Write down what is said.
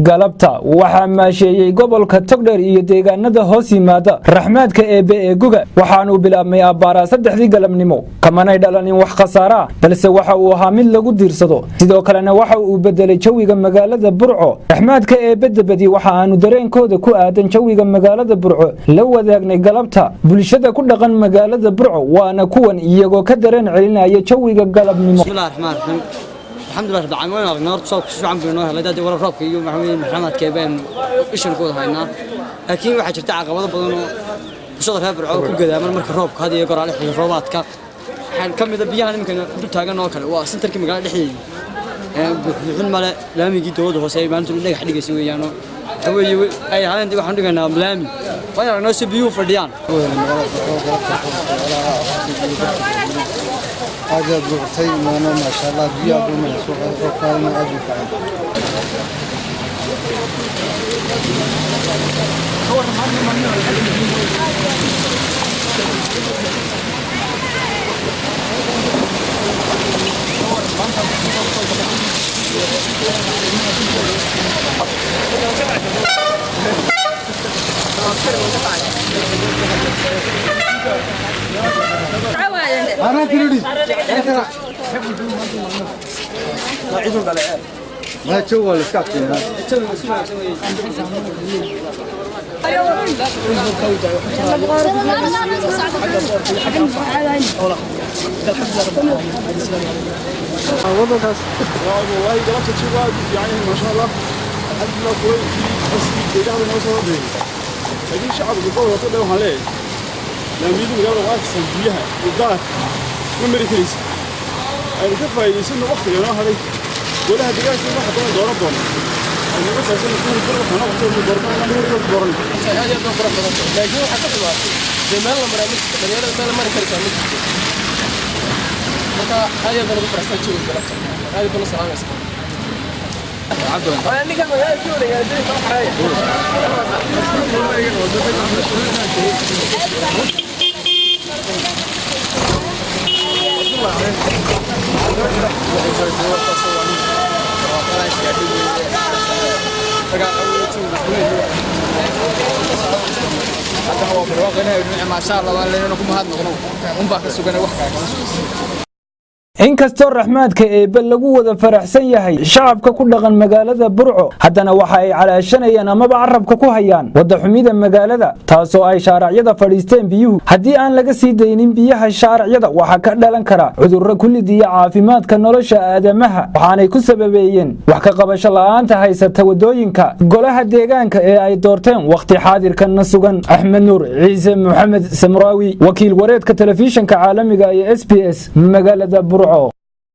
Galabta waxaa maasheeyey gobolka Togdheer iyo deegaanada hoos yimaada raxmaadka Eebbe ee guga. Waxaanuu bilaabmay abbaaraa 3dii galabnimo, kamanay dhalanin wax khasaara ah, balse waxa uu ahaa mid lagu diirsado. Sidoo kalena waxa uu bedelay jawiga magaalada Burco raxmaadka Eebbe dabadi. Waxa aanu dareenkooda ku aadan jawiga magaalada Burco la wadaagnay galabta bulshada ku dhaqan magaalada Burco, waana kuwan iyagoo ka dareen celinaya jawiga galabnimo. بسم الله الرحمن الرحيم، الحمد لله رب العالمين. Aragnaa horta roobka si fiican buu inoo helay. Dadii wala roobka iyo waxa weeye maxamaadka baan ishan ku wada haynaa, laakiin waxaa jirta caqabado badan oo bulshada reer Burco ku gadaaman marka roobka had iyo goor ale xilli roobaadka. Waxaan ka mid ah biyahan iminka dul taagan oo kale, waa centerkii magaalada dhexdeedii, buuxbuuxin male. Laamigii dowladda hoose ay maalintu dhagax dhigaysa weeyaanoo waxa weeye ay ahaayeen waxaan dhigaynaa laami, waan aragnaa si biyuhu fadhiyaan. Aad aad buu qabtay maano, maasha Allah. Biyo aad u soo roobkaadana aad buu fiican. Ma joog waa la iska adkeeyaa. والله galabta jawigu aad u fiican yahay, maasha Allah, alxamdulilah. Kulaylkii xaskii deegaanka noo soo horreeyay, laakiin shacabka gobolka Togdheer waxaan leeyahay laamiyadu magaalada waa arkaysan, biyaha iyo daadka ma mari karaysa. Aynu ka faa'iidaysano waqtiga inoo hadhay. Golaha deegaanka waxa badan dooran doona aynu uga faa'iidaysano kuwii kale waxaan noqotay dooran inaan weligood dooran. Aad iyo aad bay qurux badan tahay, laakiin waxaa ka xumaatay dee meel la maraa ma jirto, dhalinyarada meel la mari karaysaa ma jirto. Marka aad iyo aad baan ugu faraxsan jawiga galabta, aad baan u salaamaysa. Ninkan magaalada ku wareegaya. Maasha Allah, waan leena ku mahadnaqno unbaa ka sugan, wax kale kama sugan. Inkastoo raxmaadka Eebbe lagu wada faraxsan yahay shacabka ku dhaqan magaalada Burco, haddana waxa ay calaashanayaan amaba carabka ku hayaan wadda xumida magaalada, taasoo ay shaaracyada fadhiisteen biyuhu. Haddii aan laga sii daynin biyaha shaaracyada, waxaa ka dhalan kara cudurro kulid iyo caafimaadka nolosha aadamaha. Waxaanay ku sababeeyeen wax ka qabasho la'aanta haysata wadooyinka golaha deegaanka ee ay doorteen wakhti xaadirkanna sugan. Axmed Nuur Ciise Maxamed Samraawi, wakiil wareedka telefishinka caalamiga iyo SBS, magaalada Burco.